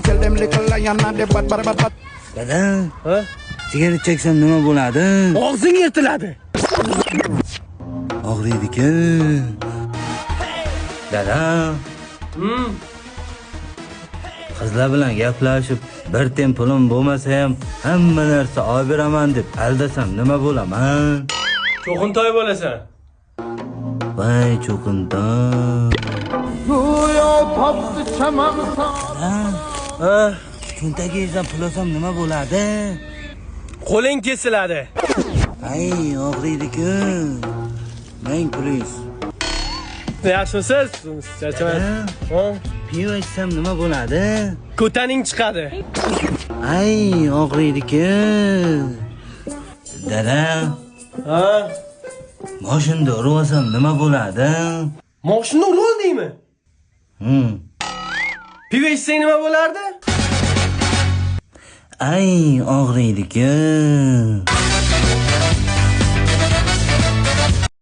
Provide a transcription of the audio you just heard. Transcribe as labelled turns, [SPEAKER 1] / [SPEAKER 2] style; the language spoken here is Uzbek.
[SPEAKER 1] Tell them little lion and the bad bad bad bad.
[SPEAKER 2] Dada,
[SPEAKER 3] Ha?
[SPEAKER 2] sigaret cheksam nima bo'ladi?
[SPEAKER 3] Og'zing yirtiladi.
[SPEAKER 2] Og'riydi-ku. Dada, qizlar bilan gaplashib, bir tiyin pulim bo'lmasa ham hamma narsa olib beraman deb aldasam nima bo'laman?
[SPEAKER 3] Cho'qintoy bo'lasan.
[SPEAKER 2] Voy cho'qintoy.
[SPEAKER 1] Go'yo topdi chamanzor.
[SPEAKER 3] Ha?
[SPEAKER 2] Cho'ntagingizdan pul olsam nima bo'ladi?
[SPEAKER 3] Qo'ling kesiladi.
[SPEAKER 2] Ay, og'riydi-ku. Ming pulingiz.
[SPEAKER 3] Yaxshimisiz? Charchaman. Ha?
[SPEAKER 2] Pivo ichsam nima bo'ladi?
[SPEAKER 3] Ko'taning chiqadi.
[SPEAKER 2] Ay, og'riydi-ku. Dada,
[SPEAKER 3] Ha?
[SPEAKER 2] moshinda urib olsam nima bo'ladi?
[SPEAKER 3] Moshinani urib oldingmi?
[SPEAKER 2] Hmm.
[SPEAKER 3] Pivo ichsang nima bo'lardi?
[SPEAKER 2] Ay, og'riydi-ku.